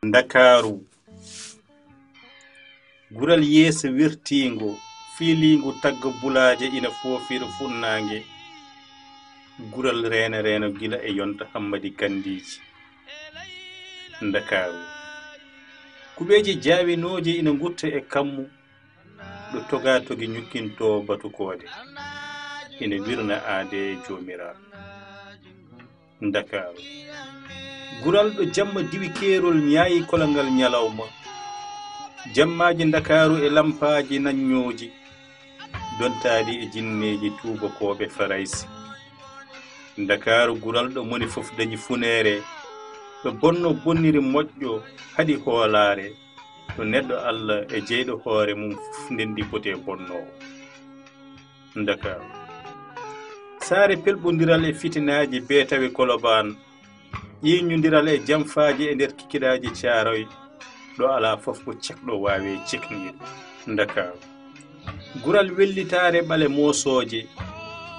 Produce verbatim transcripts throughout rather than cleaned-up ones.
Ndakaaru. Gural yeeso wertiingo, fiiliingu tagga bulaaje ina foofira funnaange. Gural reena reeno gila e yonta Hammadi Kanndiiji. Ndakaaru. Kuɓeeje jaawinooje ina ngutta e kammu, ɗo togaa togi ñukkintoo batukoode, ina wirna aadee joomiraaɗo. Ndakaaru. Gural ɗo jamma diwi keerol ñaayi kolangal ñalawma. Jammaaji Ndakaaru e lampaaji naññooji, dontaaɗi e jinneeji tuubakooɓe Farayse. Ndakaaru gural ɗo moni fof dañi funeere, ɗo bonno bonniri moƴƴo haɗi hoolaare, ɗo neɗɗo Allah e jeyɗo hoore mum fof ndenndi poti e bonnoowo. Ndakaaru. Saare pelɓondiral e fitinaaji bee tawi Kolobaan, ƴiiñondiral e jamfaaji e nder kikiraaji Caaroy, ɗo alaa fof ko cekɗo waawi cekniiɗo. Ndakaaru. Gural wellitaare ɓale moosooje,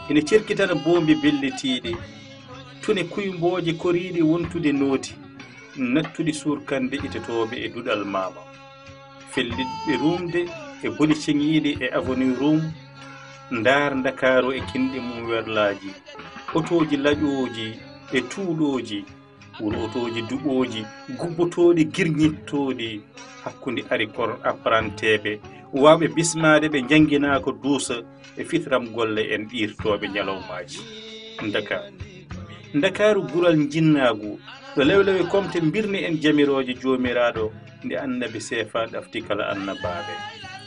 ina cerkitana boombi bellitiiɗi, tune kuymbooje koriiɗi wontude nooti, nattuɗi suurkande itotooɓe e duɗal maama. Fellitɓe ruumde e boli ceŋiiɗi e avenue Rum, ndaar Ndakaaru e kinɗe mum werlaaji, otooji laƴooji e tuuɗooji, wuro otooji duɓooji, gubbotooɗi, girñittooɗi, hakkunde ari kor apparanteeɓe, waawɓe bismaade ɓe njannginaa ko duusa e fitram golle en ɗiirtooɓe ñalawmaaji. Ndakaaru. Ndakaaru gural njinnaagu, ɗo lewlewe komte mbirni en jamirooje joomiraaɗo, nde annabi seefa ɗafti kala annabaaɓe.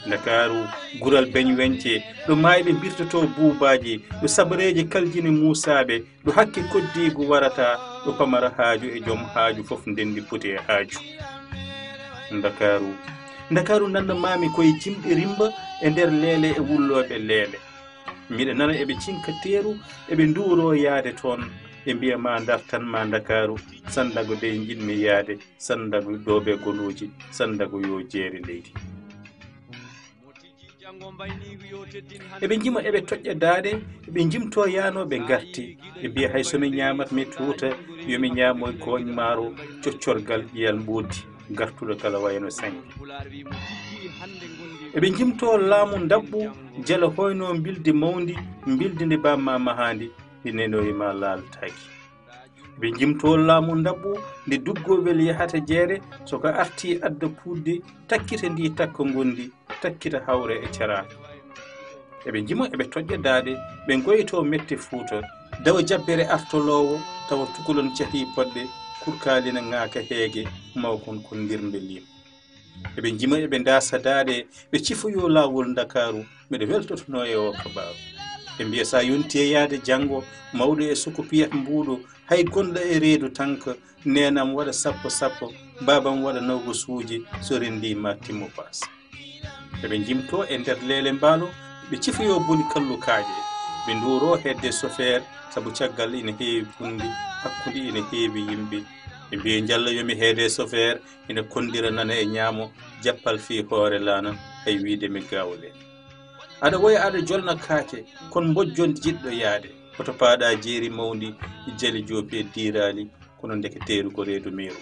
Ndakaaru gural beñ weñce, ɗo maayɓe mbirtotoo buubaaji, ɗo sabareeje kaljini muusaaɓe, ɗo hakke koddiigu warata, ɗo pamara haaju e joom haaju fof ndenndi poti e haaju. Ndakaaru. Ndakaaru nanna maami koye jimɗi rimba e nder leele e wullooɓe leele. Miɗa nana eɓe cinka teeru, eɓe nduwroo yaade toon, ɓe mbiya ma ndartan ma Ndakaaru, Sandago dey njiɗmi yaade, Sandago doobe goluuji, Sandago yo jeere leydi. Eɓe njima, eɓe toƴƴa daaɗe, eɓe njimtoo yaanoo ɓe ngarti. Ɓe mbiya hay so mi ñaamat mi tuuta, yo mi ñaamoy kooñ maaro, coccorgal ƴiyal mbuuɗdi, gartuɗo kala wayno saŋi. Eɓe njimtoo laamu ndabbu, jala hoyno mbildi mawndi, mbildi ndi bamma mahaandi, ndi nenoyi ma laaltaaki. Ɓe njimtoo laamu ndabbu, nde duggowel yahata jeere, so ko arti adda puuddi, takkita ndi takko ngondi, takkita hawre e caraaka. Eɓe njima, eɓe toƴƴa daaɗe, ɓe ngoytoo mette Fuuta, dawa jabbere artoloowo, tawa tukulon cahii poɗɗe, kurkaali na ŋaaka heege, mawkon kon ngirmbe liim. Eɓe njima, eɓe ndaasa daaɗe, ɓe cifoyoo laawol Ndakaaru, miɗo weltotonoo e oo kabaaru. Ɓe mbiya so a yontii e yahde janngo, mawɗo e suku piyat mbuuɗu, hay gonɗo e reedu tanka, neenam waɗa sappo sappo, baabam waɗa noogosuuji, so renndii ma timmo paas. Eɓe njimtoo e nder leele mbaalo, ɓe cifoyoo boni kallu kaaƴe, ɓe nduuroo hedde sofeer, sabu caggal ina heewi bunndi, hakkunde ina heewi yimɓe. Ɓe mbiya njalla yo mi heede sofeer, ina konndira nana e ñaamo, jappal fii hoore laana, hay wiide mi gaawle. Aɗa woya aɗa jolna kaake, kon mbojjon jiɗɗo yaade. Hoto paaɗa jeeri mawndi, jali joopi e diiraali, kono ndeke teeru ko reedu meeru.